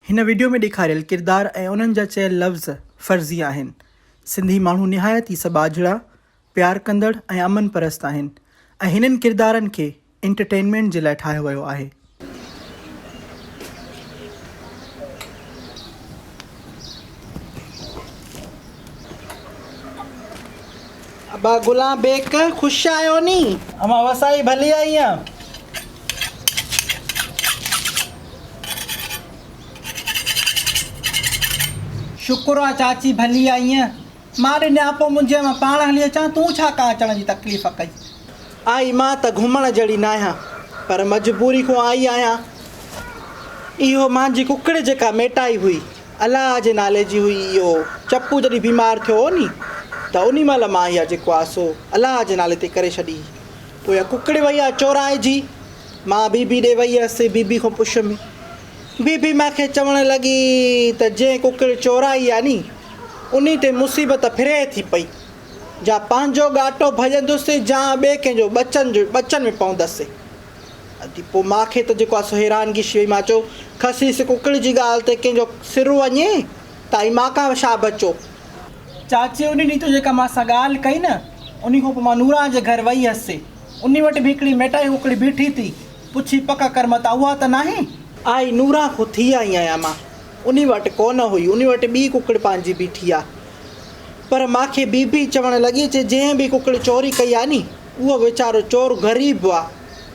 هن وڊيو ۾ ڏيکاريل ڪردار ۽ انهن جا چيل لفظ فرضي آهن. سنڌي ماڻهو نهايت ئي سٻاجهڙا، پيار ڪندڙ ۽ امن پرست آهن ۽ هنن ڪردارن کي انٽرٽينمينٽ جي لاء ٺاهيو ويو آهي. ابا گلان بيڪ خوش آهيو ني. امان وسائي ڀلي آئين. شڪر آ چاچي ڀلي آئينء. مان ڏي نياپو منهنجي مان پاڻ هلي اچان تون ڇا ڪا اچڻ جي تڪليف ڪئي. آئي مان ته گهمڻ جهڙي ناهيان پر مجبوري کان آئي آهيان. اهو مانجي ڪڪڙ جيڪا ميٽائي هئي الله جي نالي جي هئي اهو چپو جڏهن بيمار ٿيو هو ني ته انهي مهل مان اها جيڪو آ سو الله جي نالي تي ڪري ڇڏي هئي. پوء اها ڪڪڙ وئي آ چورائجي. مان بي بي ڏي وئي هيس، بي بي کان پڇيم. بي بي مان کي چوڻ لڳي ته جنهن ڪڪڙ چورائي آ ني، انهي تي مصيبت ڦري ٿي پئي. جا پنهنجو ڳاٽو ڀڄندس جا ٻئي ڪنهن جو ٻچن جو ٻچن ۾ پوندس. ادي پوء مان کي ته جيڪو آ سو حيرانگي ٿي وئي. مان چيو، خسيس ڪڪڙ جي ڳالهه تي ڪنهن جو سر وڃي ته ۽ مان کان ڇا بچو. چاچي انهي ڏينهن تو جيڪا مان سان ڳالهه ڪئي نه، انهي کان پوء مان نوران جي گهر وئي هيس. انهي وٽ به هڪڙي ميٽائي ڪڪڙي بيٺي ٿي، پڇي پڪ ڪر متان اها ته ناهي؟ آئي نوران کان ٿي آئي آهيان مان، انهي وٽ ڪونه هئي، انهي وٽ ٻي ڪڪڙ پنهنجي بيٺي آ. پر مان کي بي بي چوڻ لڳي، چي جنهن به ڪڪڙ چوري ڪئي آ ني، اهو ويچارو چور غريب آ،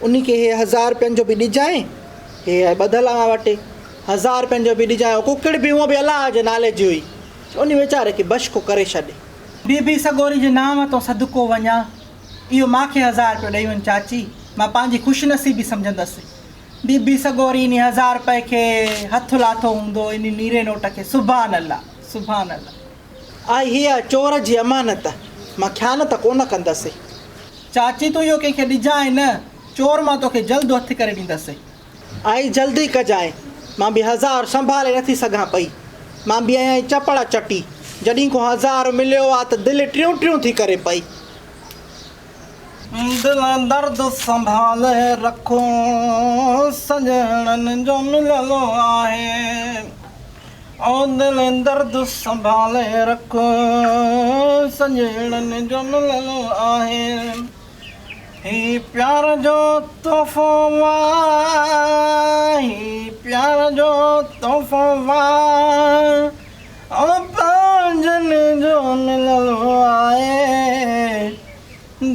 انهي کي هي هزار رپين جو به ڏجانء، هي آهي ٻڌل اوهان وٽ، هزار رپين جو به ڏجانء، اها ڪڪڙ به هونء به الله جي نالي جي هئي، چي انهي ويچاري کي بشڪو ڪري ڇڏ. بي بي سڳوري جي نانء تون صدقو وڃان. اهو مان کي هزار رپيو ڏئي وڃ چاچي، مان پنهنجي خوش نصيبي سمجهندس. بي بي سڳوري انهي هزار رپئي کي هٿ لاٿو هوندو، انهي نيري نوٽ کي. سبحان الله! سبحان الله! آئي هيء آ چور جي امانت، مان خيانت ڪونه ڪندس. چاچي تون اهو ڪنهن کي ڏجانء نه، چور مان توکي جلد هٿ ڪري ڏيندس. آئي جلدي ڪجانء، مان به هزار سنڀالي نٿي سگهان پئي. مان به آهيان چپڙ چٽي، جڏهن کان هزار مليو آ ته دل ٽيون ٽيون ٿي ڪري پئي. دل درد سنڀالي رکو، سڄڻن جو مليل آهي. او دل درد سنڀالي رک، سڄڻن جو مليل آهي. هي پيار جو تحفو آ، هي پيار جو تحفو آ، او پنهنجن جو مليل آهي،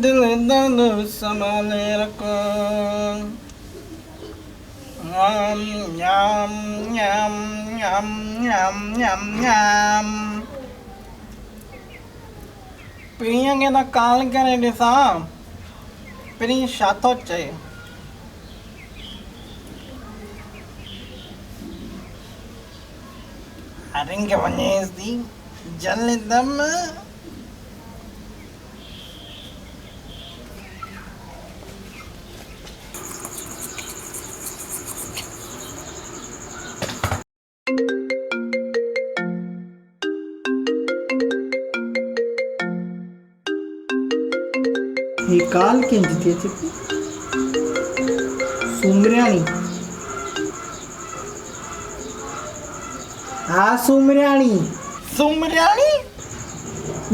دل درد سنڀالي رک. Yam yam yam yam yam yam yam. پرينء کي ته ڪال ڪري ڏسان، پرين ڇا ٿو چئي. رنگ وڃيس ٿي جل دم. هي ڪال ڪنهن جي ٿي اچي پئي؟ سومرياڻي. ها سومرياڻي. سومرياڻي؟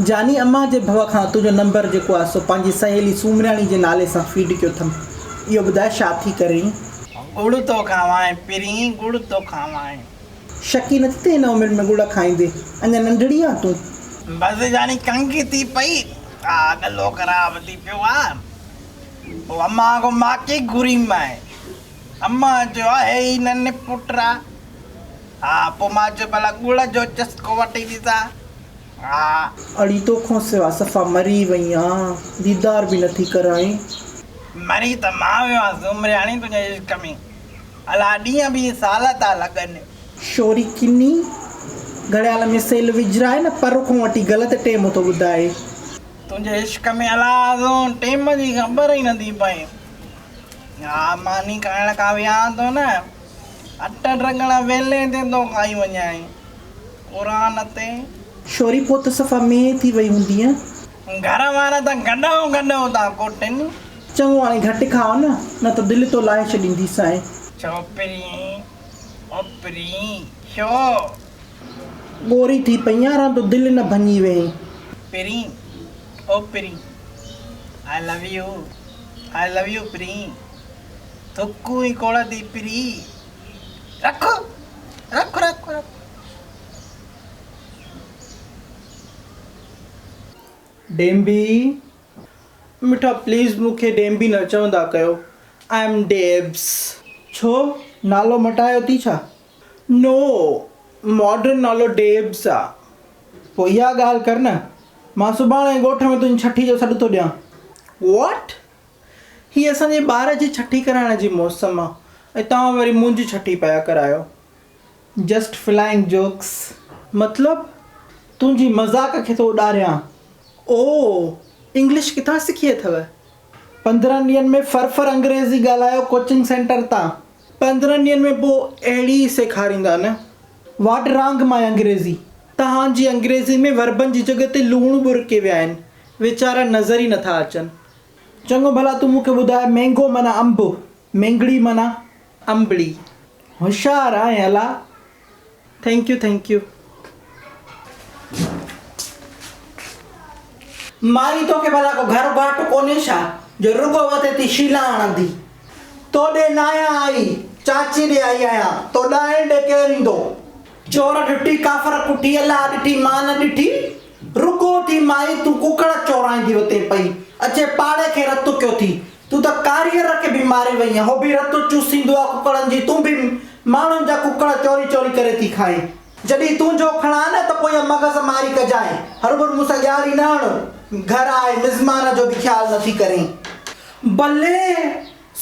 جاني امان جي ڀؤ کان تنهنجو نمبر جيڪو آهي سو پنهنجي سهيلي سومرياڻي جي نالي سان فيڊ ڪيو اٿم. اهو ٻڌاء ڇا ٿي ڪرين؟ ڳڙ ٿو کاوانء پرين ڳڙ ٿو کاوانء. شڪي نٿي ٿئين هن عمر ۾ ڳڙ کائيندي، اڃا ننڍڙي آن تون. بس جاني ڪنگي ٿي پئي آ، ڳلو خراب ٿي پيو آ. پوء امان کان ماکي گهري مانء. امان چيو آ هي ئي ننهن پٽ آ. ها پوء مان چيو ڀلا ڳڙ جو چسڪو وٺي ڏسان. ها. اڙي توکان سوا صفا مري وئي آن، ديدار به نٿي ڪرائين. مري ته مان ويو آن سومرياڻي تنهنجي عشق ۾. الا ڏينهن به سال ٿا لڳن. شوري ڪني، گهڙيال ۾ سيل وجهرائي نه پر کان وٺي غلط ٽيم ٿو ٻڌائي. تنهنجي عشق ۾ الا آزون ٽيم جي خبر ئي نٿي پئي. ها ماني کائڻ کان ويهان ٿو نه اٺ ڊڳڻ ويلي تي ٿو کائي وڃانء قرآن تي. شوري پوء ته صفا مينهن ٿي وئي هوندينء. گهر وارا ته گڏهو گڏهو ٿا ڪوٽين. چڱو هاڻي گهٽ کاء نه، نه ته دل تو لاهي ڇڏينديسانء. ڇوپرين، اوپرين، ڇو؟ ڳوري ٿي پئي آن ران تون دل نه ڀڃي ويهين. پرين او پرين آء لو يو آء لو يو پرين ٿڪون ئي ڪوڙ ٿي پرين رک رک رک رک. ڊيمبي مٺا پليز مون کي ڊيمبي نه چوندا ڪيو I M ڊيبس. ڇو نالو مٽايو ٿي ڇا؟ نو ماڊرن نالو ڊيبس آ. پوء اها ڳالهه ڪر نه مان سڀاڻي ڳوٺ ۾ تنهنجي ڇٺي جو سڏ ٿو ڏيان. واٽ؟ هي اسان جي ٻار جي ڇٺي ڪرائڻ جي موسم آ ۽ توهان وري منهنجي ڇٺي پيا ڪرايو. جسٽ فلائنگ جوڪس مطلب تنهنجي مذاق کي ٿو اڏاريان. او انگلش ڪٿان سکي اٿو؟ 15 ڏينهن ۾ فر فر انگريزي ڳالهايو ڪوچنگ سينٽر تان. 15 ڏينهن ۾ پوء اهڙي ئي سيکاريندا نه. واٽ رانگ ماء انگريزي. توهان جي انگريزي ۾ وربن جي جڳهه تي لوڻ ٻرڪي ويا آهن. ويچارا نظر ئي نٿا اچن. چڱو ڀلا تون مون کي ٻڌاء مينگو معنيٰ انب، مينگڙي معنيٰ انبڙي. هوشيار آهين الا. Thank you thank you. مائي توکي ڀلا ڪو گهر گهاٽ ڪونهي ڇا جو رڳو وتي ٿي شيلا هڻندي. تو ڏي ناهيان آئي چاچي ڏي آئي آهيان تو ڏائڻ ڏي ڪير ايندو. چور ڏٺي ڪافر ڪٺي الله ڏٺي مان نه ڏٺي رڳو ٿي مائي تون ڪڪڙ چورائيندي وتين پئي اچي پاڙي کي رت ڪيو ٿي تون ته ڪاريهر کي به ماري وئين هو به رت چوسيندو آ ڪڪڙن جي تون به ماڻهن جا ڪڪڙ چوري چوري ڪري ٿي کائين. جڏهن تنهنجو کڻان نه ته پوء اها مغز ماري ڪجانء. هروڀرو مون سان ڄاڙي نه هڻ. گهر آء مزمان جو به خيال نه ٿي ڪرين. بلي!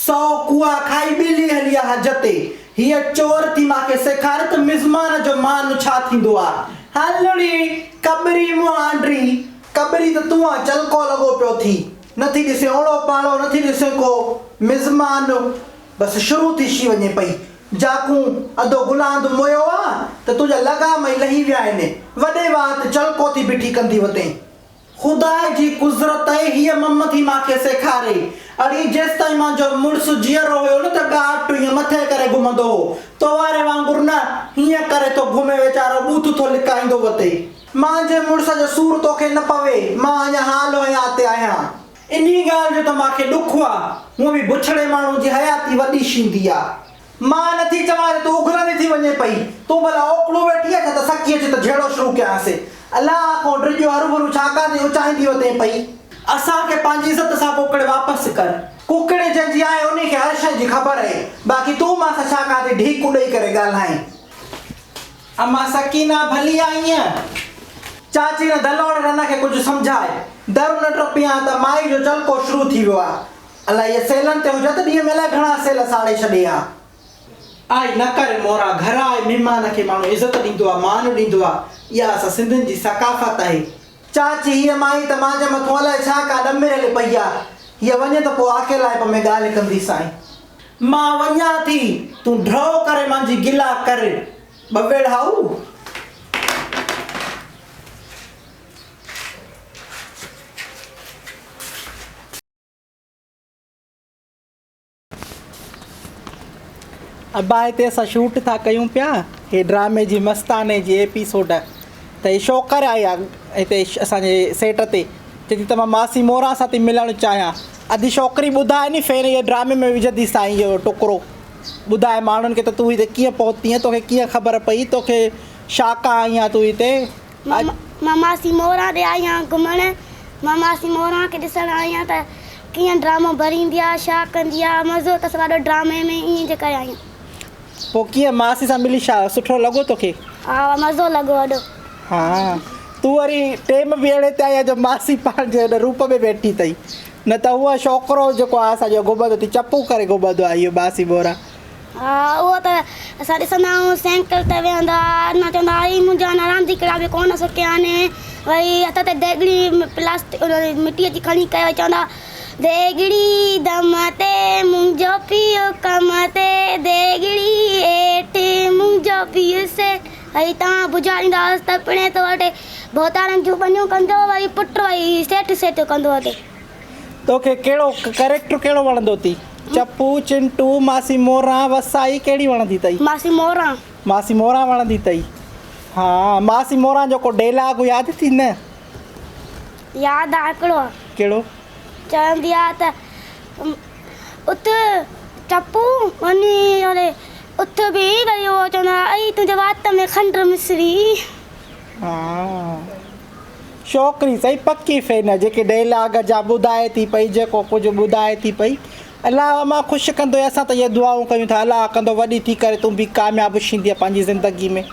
سئو ڪوئا کائي ٻلي هلي آ حج تي. هيء چور ٿي مان کي سيکاري ته مزمان جو مان ڇا ٿيندو آ. هل ڙي! ڪٻري مهانڊري. ڪٻري ته تون آن چلڪو لڳو پيو ٿي. نه ٿي ڏسين اوڙو پاڙو، نه ٿي ڏسين ڪو مزمان. بس شروع ٿي شي وڃي پئي. جاڪون ادو گلاند مويو آ ته تنهنجا لغام ئي لهي ويا آهن. وڏي وات چلڪو ٿي بيٺي ڪندي وتين. خدا جي قذرت اي هيء مم ٿي مان کي سيکاري. اڙي جيستائين مانجو مڙس جيئرو هيو نه ته ڳاٽ ائين مٿي ڪري گهمندو هو. تو واري وانگر نه هيئن ڪري ٿو گهمي ويچارو ٻوٿ ٿو لڪائيندو وتي. مانجي مڙس جو سور توکي نه پوي، مان اڃا حال و حيات تي آهيان. انهي ڳالهه جو ته مان کي ڏک آ. هونء به بڇڙي ماڻهو جي حياتي وڏي شيندي آ. مان نه ٿي چوان ته تون اگهرندي ٿي وڃين پئي. تون ڀلا اوڪڙو ويٺي آ ڇا ته سڪي اچي ته جهيڙو شروع ڪيانس. الله کان ڊڄ هروڀرو ڇاڪان ٿي اچائيندي وتين پئي. اسان کي پنهنجي عزت سان ڪوڪڙي واپس ڪر. ڪوڪڙي جنهن جي آهي انهي کي هر شيء جي خبر اهي. باقي تون مان سان ڇاڪان ٿي ڍيڪون ڏئي ڪري ڳالهائين. اما سڪينه ڀلي آئينء. چاچي نه دلوڙ رن کي ڪجهه سمجهائي. در نه ٽپيان ته مائي جو چلڪو شروع ٿي ويو آ. الائي اهي سيلن تي هجان ته ڏينهن ۾ الائي گهڻا سيل ساڙي ڇڏي ها. آئي نه ڪر مورا گهر آء مهمان کي ماڻهو عزت ڏيندو آ مان ڏيندو آ اها اسان سنڌين جي ثقافت آهي. چاچي هيء مائي ته مانجهه مٿون الائي ڇا ڪا ڏمريل پئي آ. هيء وڃي ته پوء اڪيلائپ ۾ ڳالهه ڪنديسانء. مان وڃان ٿي، تون ڍؤ ڪري مانجهي گلا ڪر. ٻه ويڙهائو. ابا هتي اسان شوٽ ٿا ڪيون پيا هي ڊرامي جي مستاني جي ايپيسوڊ ته هي شوڪر آئي آ هتي اسان جي سيٽ تي چئي ٿي ته مان ماسي موران سان ٿي ملڻ چاهيان ادي شوڪري ٻڌاء ني ڦير هي ڊرامي ۾ وجهندي سائين اهو ٽڪرو ٻڌاء ماڻهن کي ته تون هتي ڪيئن پهتينء توکي ڪيئن خبر پئي توکي شاڪا آئي آ تون هتي مان ماسي موران ڏي آئي آهيان گهمڻ. مان ماسي موران کي ڏسڻ آئي آهيان ته ڪيئن ڊرامو ڀريندي آ، ڇا ڪندي آ، مزو اٿس ڏاڍو ڊرامي ۾ ائين جي ڪري آئي آهيان. پوء ڪيئن ماسي سان ملي ڇا سٺو لڳو توکي؟ ها مزو لڳو وڏو. ها تون وري ٽيم به اهڙي تي آئي آهين جو ماسي پنهنجي هن روپ ۾ ويٺي اٿئي نه ته هونء ڇوڪرو جيڪو آهي اسان جو گهمندو ٿي چپون ڪري گهمندو آهي اهو ماسي موران. ها اهو ته اسان ڏسندا آهيون سائيڪل تي ويهندا نه چوندا هي منهنجا نه رانديڪڙا به ڪونه سڪيا آهن وري هٿ تي ديڳڙي پلاسٽڪ مٽيء جي کڻي ڪري وري چوندا ديڳڙي دم تي منهنجو پيء ڪم تي ديڳڙي هيٺ منهنجو پيء سيٺ وري توهان بجاريندا هئس ته پڻهين تو وٽ ڀوتارن جون ٻنيون ڪندو وري پٽ وري سيٺ سيٺ ڪندو اٿي. توکي ڪهڙو ڪريڪٽر ڪهڙو وڻندو ٿي؟ چپو، چنٽو، ماسي موران، وسائي ڪهڙي وڻندي اٿئي؟ ماسي موران. ماسي موران وڻندي اٿئي. ها ماسي موران جو ڪو ڊيلاگ ياد ٿي نه؟ ياد آ هڪڙو. ڪهڙو؟ چوندي آ ته اٿ چپو وڃي وري اٿ به وري اهو چوندو آ ائي تنهنجي وات ۾ کنڊ مصري. ها ڇوڪري سهي پڪي فين جيڪي ڊيلاگ جا ٻڌائي ٿي پئي جيڪو ڪجهه ٻڌائي ٿي پئي الله امان خوش ڪندو اسان ته اهي دعائون ڪيون ٿا الله ڪندو وڏي ٿي ڪري تون به ڪامياب ٿيندي پنهنجي زندگي ۾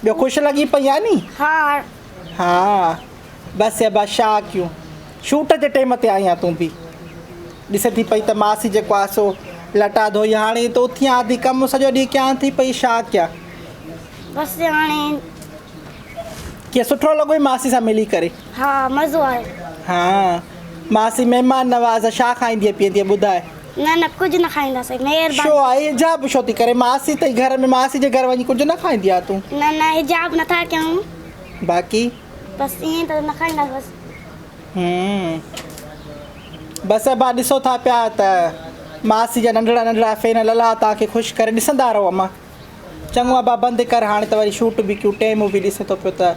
ٻيو خوش لڳي پئي آ ني ها ها بس ابا شا ڪيون شوٽ جي ٽيم تي آئي آن تون به ڏسي ٿي پئي ته ماسي جيڪو آ سو لٽا ڌوئي هاڻي ته اٿي آن ٿي ڪم سڄو ڏينهن ڪيان ٿي پئي شا ڪيان. بس هاڻي. ڪيئن سٺو لڳوئي ماسي سان ملي ڪري. ها مزو آيو. ها ماسي مهمان نواز آ شا کائيندينء پيئندينء ٻڌاء. نه نه ڪجهه نه کائينداسين مهرباني. شو آ حجاب شو ٿي ڪري ماسي تئي گهر ۾ ماسي جي گهر وڃي ڪجهه نه کائيندي آ تون. نه نه حجاب نٿا ڪيون. باقي. بس ائين ته نه کائينداسين بس. هم بس ابا ڏسو ٿا پيا ته ماسي جا ننڍڙا ننڍڙا فين للا توهان کي خوش ڪري ڏسندا رهو امان. چڱو ابا بند ڪر هاڻي ته وري شوٽ به ڪيون ٽيم به ڏسين ٿو پيو ته.